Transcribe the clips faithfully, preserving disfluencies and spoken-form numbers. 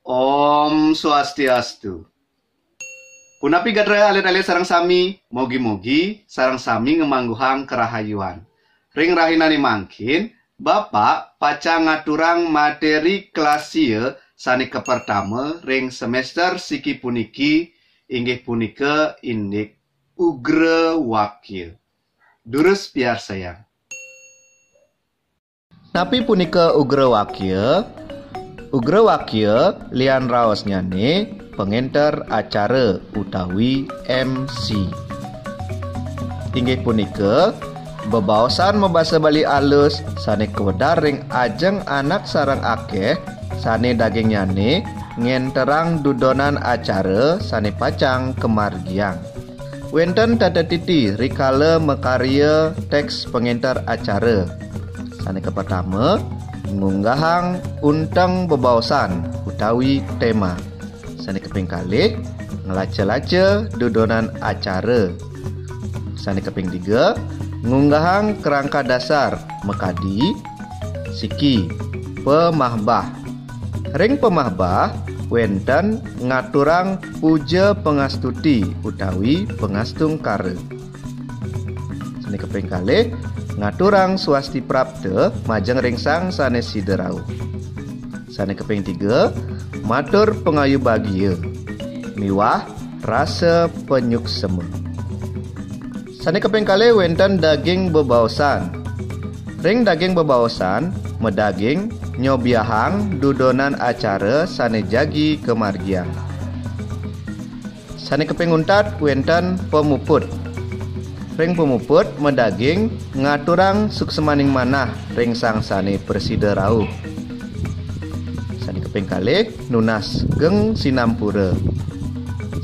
Om Swastiastu. Punapi gatra alit-alit sareng sami, mogi-mogi sareng sami ngamangguhang karahayuan. Ring rahinane mangkin, Bapak pacang ngaturang materi klasie sane kapertama ring semester siki puniki, inggih punika indik Ugra Wakya. Durus piarsayang. Napi punika Ugra Wakya? Ugra Wakya lian raosnyane pangenter acara utawi M C. Inggih punika bebaosan mabasa Bali alus sane kawedar ring ajeng anak sareng akeh sane dagingnyane ngenterang dudonan acara sane pacang kamargiang. Wenten tata titi rikala makarya teks pangenter acara. Sane kapertama, ngunggahang unteng bebaosan utawi tema. Sane kaping kalih, nglaca-laca dudonan acara. Sane kaping tiga, ngunggahang kerangka dasar makadi, siki, pamahbah. Ring pamahbah, wenten ngaturang puja pangastuti utawi pangastungkara. Sane kaping kalih, ngaturang swasti prapta majeng ring sang sane sida rauh. Sane kaping tiga, matur pangayu bagia miwah rasa panyuksema. Sane kaping kalih wenten daging bebaosan. Ring daging bebaosan, madaging nyobiahang dudonan acara sane jagi kamargiang. Sane kaping untat wenten pamuput. Ring pamuput madaging ngaturang suksmaning manah ring sang sane prasida rauh. Sane kaping kalih nunas geng sinampura.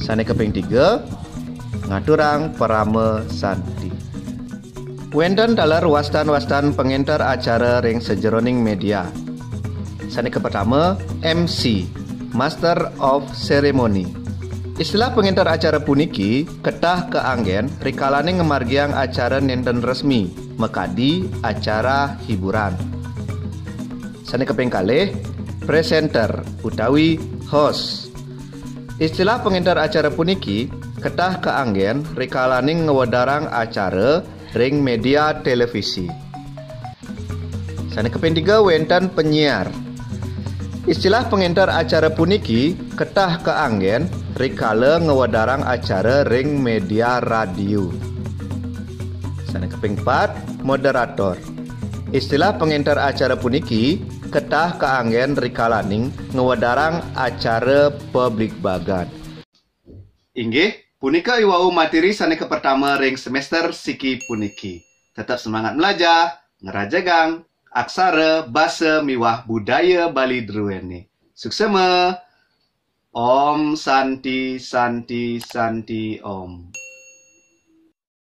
Sane kaping tiga ngaturang parama santi. Wenten taler wastan-wastan pangenter acara ring sajeroning media. Sane kapertama, M C, Master of Ceremony. Istilah pangenter acara puniki ketah kaanggen rikalane ngamargiang acara nenten resmi, makadi acara hiburan. Sane kaping kalih, presenter utawi host. Istilah pangenter acara puniki ketah kaanggen rikalane ngwedarang acara ring media televisi. Sane kaping tiga wenten penyiar. Istilah pangenter acara puniki ketah kaanggen rikala ngwedarang acara ring media radio. Sane kaping pat, moderator. Istilah pangenter acara puniki ketah kaanggen rikalaning ngwedarang acara pabligbagan. Inggih, punika iwau materi sane kapertama ring semester siki puniki. Tetep semangat melajah, ngrajegang aksara, basa miwah budaya Bali druene. Suksema. Om Santi, Santi, Santi, Om.